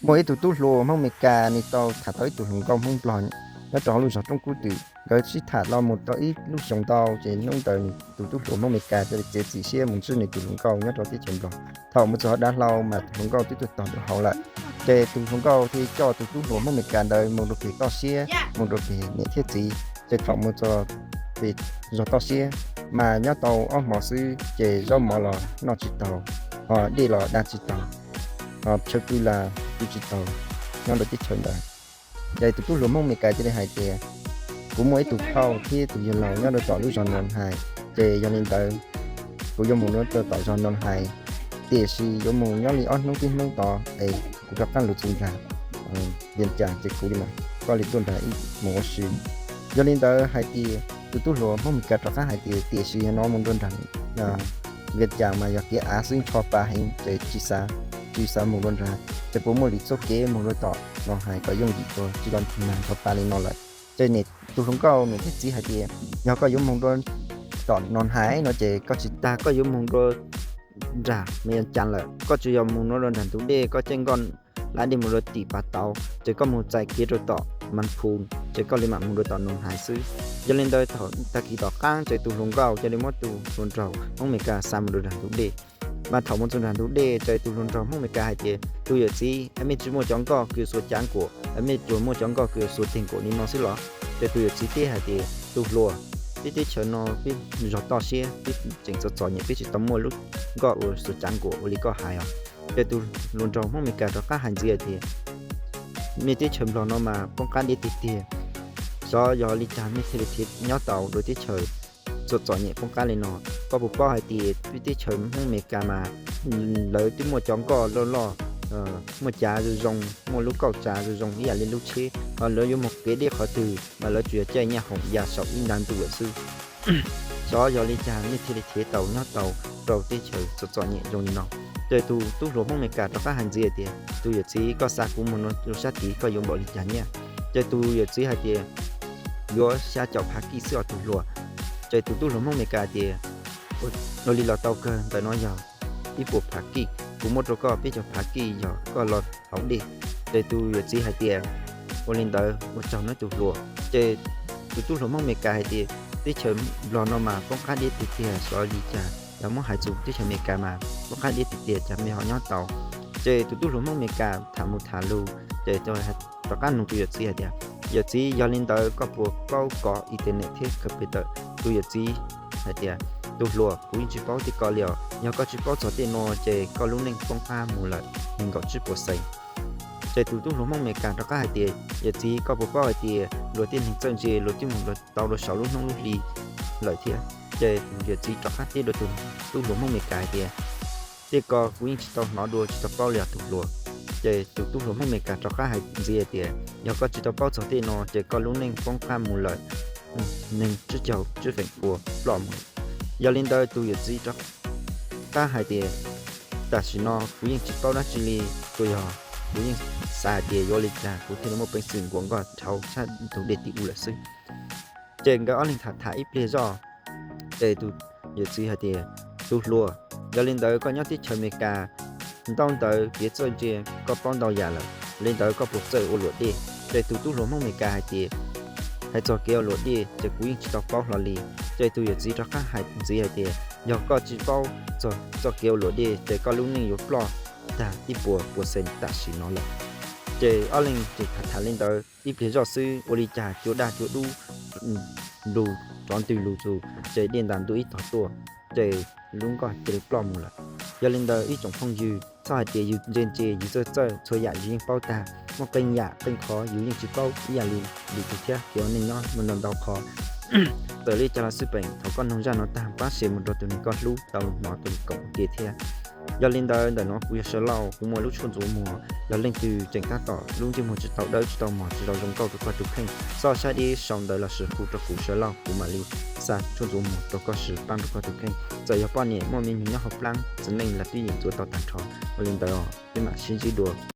Muaj ib tug tub hluas Hmoob Amelikas nws tau tham tau ib tug hluas nkauj Hmoob Nplog nyob rau hauv lub zos Roob Kub Twm. Nkawd sib tham los mus tau ib lub xyoos ntau ces hnub ntawd tus tub hluas Hmoob Amelikas thiaj li txiav txim siab mus ntsib nws tus hluas nkauj nyob rau teb chaws Nplog. Thaum mus txog hauv dav hlau mas tus hluas nkauj twb tuag tog rau hauv lawm. Ces tus hluas nkauj thiaj coj tus tub hluas Hmoob Amelikas ntawd mus rau pem toj siab, mus rau pem niam thiab txiv. Ces thaum mus txog pem zos toj siab mas nyob tau ob hmo xwb ces zaub mov los noj tsis taus, ho dej los da tsis taus, ho chaw pw los pw tsis taus nyob rau teb chaws ntawd. Ces tus tub hluas Hmoob Amelikas thiaj li hais tias, kuv muaj ib tug phauj thiab tus yawg laus nyob rau tom lub zos Noo Hais, ces yog li ntawd kuv yuav mus rau tom zos Noo Hais, tiam sis yuav mus nyob li ob hnub peb hnub tod es kuv rov qab los txog nram Vias Cas ces kuv li mam koj li tuaj nrog mus ua si. Yog li ntawd hais tias tus tub hluas Hmoob Amelikas rov qab hais tias tiam sis yog no mus rau nram Vias Cas mas yog kev av xwb ncho pa heev ces tsis xav, tsis xav mus rau nrad, ces puas muaj li txoj kev mus rau tom Noo Hais kom yooj yim dua tsis los nag ncho pa li no lawm. Ces niam, tus hluas nkauj niam thiab txiv hais tias, yog koj yuav mus rau tom Noo Hais no ces koj tsis tas koj yuav mus rau nram Vias Cas lawm, koj tsis yog mus no rau nram ntug dej, koj caij nkoj lab dej mus rau tim Pas Tauv ces koj mus txais kev rau tom Mas Phu ces koj li mam mus rau tom Noo Hais xwb. Yog li ntawd thaum tag kis tom qab ces tus hluas nkauj cia li muab tus hluas nraug Hmoob Amelikas xa mus rau nram ntug dej. Mas thaum mus txog nram ntug dej ces tus hluas nraug Hmoob Amelikas hais tias, tus yawm txiv, mej tsis muaj cov nkoj kws xuas cav nkaum, mej tsuas muaj cov nkoj kws xuas teg nkaum li no xwb los? Ces tus yawm txiv teb hais tias, tus hluas, peb teb chaws no peb zos toj siab, peb tseem txom txom nyem, peb tsis tau muaj lub nkoj uas xuas cav nkaum ua li koj hais os. Ces tus hluas nraug Hmoob Amelikas rov qab hais ntxiv hais tias, mej teb chaws Nplog no mas poob qab deb tiag tiag, xyov yog li cas mej thiaj li khiav nyob tau rau teb chaws txom txom nyem poob qab li no. Koj puas paub hais tias peb teb chaws Hmoob Amelikas mas lawv twb muaj cov nkoj loj loj, muaj cav zoo zoo, muaj lub kauj tsav zoo zoo ib yam li lub tsheb, ho lawv yuav mus kev deb qhov twg mas lawv tsuas yog caij nyaj hoom ya saum ib nta ntuj lawm xwb. Xyov yog li cas mej thiaj li khiav tau nyob tau rau teb chaws txom txom nyem zoo li no. Ces tus tub hluas Hmoob Amelikas rov qab hais ntxiv hais tias, tus yawm txiv, koj xa kuv mus no rau sab tid koj yuav npaum li cas nyiaj? Ces tus yawm txiv hais tias, yuav xya caum phav kij xwb os tus hluas. Ces tus tub hluas Hmoob Amelikas hais tias, ua li los tau kawg, ntawm no yog ib puas phav kij, kuv muab rau koj peb caug phav kij yog koj los haus dej. Ces tus yawm txiv hais tias, ua li ntawd ua tsaug nawb tus hluas. Ces tus tub hluas Hmoob Amelikas hais tias, teb chaws Nplog no mas poob qab deb tiag tiag, xyov li cas yog muab hais txog teb chaws Amelikas mas poob qab deb tiag tiag, cas mej ho nyob tau? Ces tus tub hluas Hmoob Amelikas tham mus tham lus, ces rov qab nug tus yawm txiv hais tias, yawm txiv, yog li ntawd koj puas paub kov internet thiab computer? Tus yawm txiv hais tias, tus hluas, kuv yeej tsis paub tej ko li os, yog koj tsis paub txog tej no ces koj lub neej poob qab mus lawm nees nkaum tsib puas xees. Ces tus tub hluas Hmoob Amelikas rov qab hais tias, yawm txiv, koj puas paub hais tias luag tej neeg txawj ntse luag twb mus tau rau saum lub hnub lub hli lawm thiab? Ces tus yawm txiv rov qab teb rau tus tub hluas Hmoob Amelikas hais tias, tej ko kuv yeej tsis tau hnov dua tsis tau paub li os tus hluas. Ces tus tub hluas Hmoob Amelikas rov qab hais ntxiv hais tias, yog koj tsis tau paub txog tej no ces koj lub neej poob qab mus lawm nees tsib caug tsib feem pua ploj mus. Yog li ntawd tus yawm txiv rov qab hais tias, tam sim no kuv yeej tsis paub dab tsi li, tsuas yog kuv yeej xav hais tias yuav ua li cas kuv thiaj li muaj peev xwm nquas nkoj dhau sab ntug dej tim ub lawm xwb. Ces nkawd ob leeg tham tham ib pliag zoj, ces tus yawm txiv hais tias, tus hluas, yog li ntawd koj nyob teb chaws Amelikas, ntaub ntawv kev txawj ntse koj paub ntau yam lawm, li ntawd koj puas txawj ua luam dej? Ces tus tub hluas Hmoob Amelikas hais tias, hais txog kev ua luam dej ces kuv yeej tsis tau paub hlo li. Ces tus yawm txiv rov qab hais ntxiv hais tias, yog koj tsis paub txog txoj kev ua luam dej ces koj lub neej yuav ploj tag ib puas puas xees tam sim no lawm. Ces ob leeg tseem tham tham li ntawd ib pliag zoj xwb, ua li cas cua daj cua dub, lus rov ntws lus tus, ces dej ntas ntuj ib tog tuaj, ces lub nkoj cia li ploj mus lawm. Yog li ntawd ib tsoom phooj ywg, txhob hais tias yus ntse ntse yus txawj txawj, txhua yam yus yeej paub tag, muaj qee yam qee qhov yus yeej tsis paub ib yam li lwm tus thiab. Kev ua neej nyob muaj ntau ntau qhov. Txawm li cas los xij peem, thov koj noog zaj no tag pab share mus rau tus neeg koj hlub tau hnov tau koom ua ke thiab. Yog li ntawd ntawm no kuv yog Sawv Lauj, kuv muaj lub tshuaj ntxuav muag, yog leej twg tseem tab tom lub ntsej muag tsis tau dawb tsis tau mos tsis tau zoo nkauj rau koj tus kheej, txhob sab dib sau ntawv los sis hu rau kuv Sawv Lauj, kuv mam li xa tshuaj ntxuav muag rau koj sis paab rau koj tus kheej. Txawm yog poj niam muaj me nyuam nyob hauv plaab, txiv neej los twb yeem ntxuav tau tag nrho. Ua li ntawd os, peb mam sib ntsib dua